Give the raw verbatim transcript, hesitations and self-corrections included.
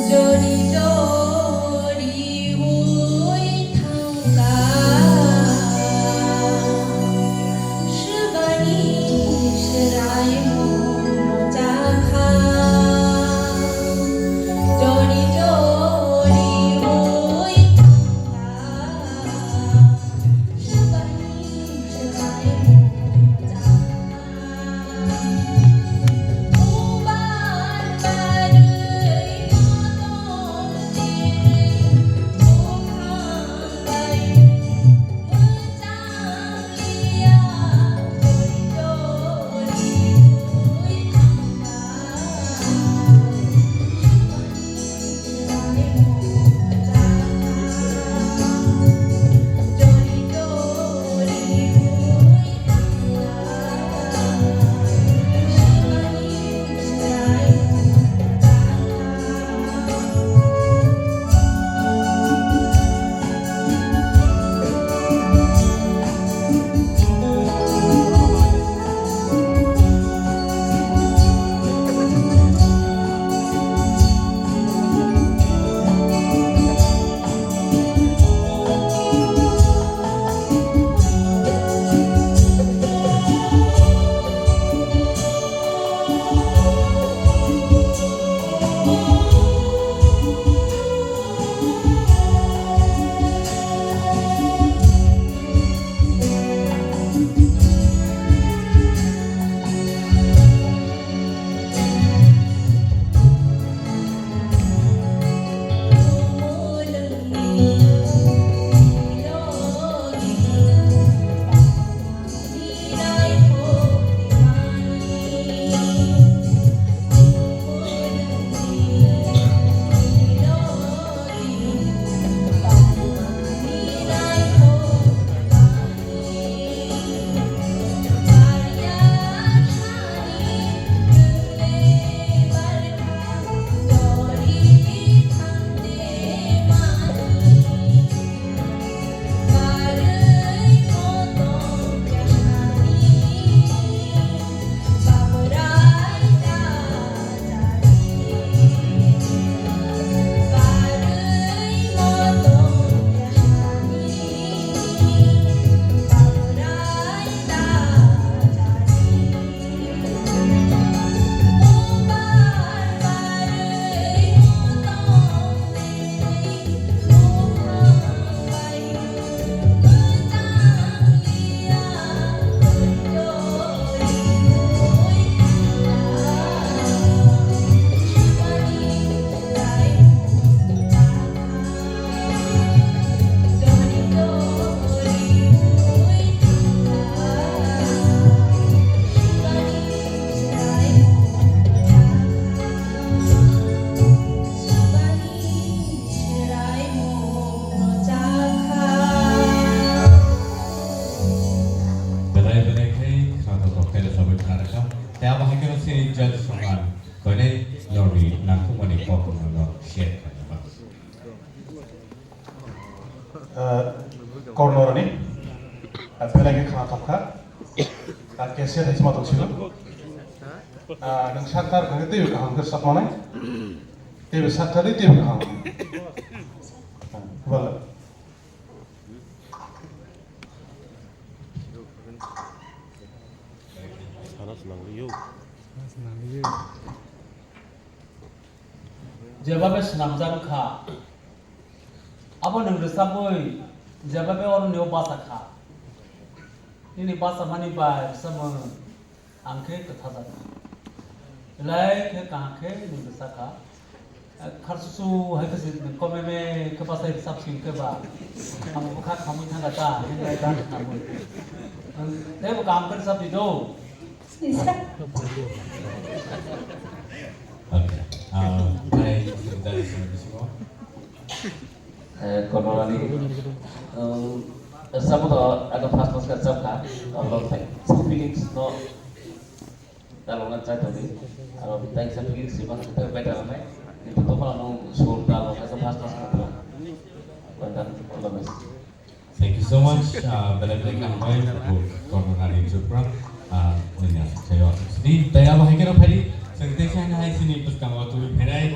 Jori jori ui thangkha, swbani swrai mungno chakha. Jori jori ui thangkha, swbani swrai mungno chakha. Belai belai khe khwnathok khe rochogwi khna rwkha. Tei abo hai kheno chini judge rok ang koinai norni nangkukmani kokno no share khlainai. Ah, Kornorani, ah, belai khe khwnathok kha. Ah, cassette hai se ma tong silo. Ah, nwng sakthar kha khe teibo kaham khe sakmanai. Teibo sakthar di teibo kaham. Ah, bala. Jebabe swnamjak wngkha, abo nwng rwchabwi jebabe oroni o bacha kha. Nini bachamani bai rwchapmung ang khe kwthajak kha. Belai khe kaham khe nwng rwchak kha. Kharsusu hai khe se nwng komeme khe bachai rwchap sing khe ba. Amo bwkha khamwi thangkha ta, hinwi ta khamwi. Teibo kaham khe rwchap di do. Sisa. Okay. Ah, hai, dari sini, sini. Eh, Kornorani, um, samo to ada first class ka chapka, abo thanks feelings no, dalongan chai tadi, abo thanks feelings sih bang kita better nai, itu to kalau nung sur dalongan itu first class ka to, well done, all the best. Thank you so much, uh, belai belai kaham bai, Kornorani Tripura, uh, nini asuk sayo. Di, taya bahai kena phari, sengte sengte hai sini pus kama tu phai.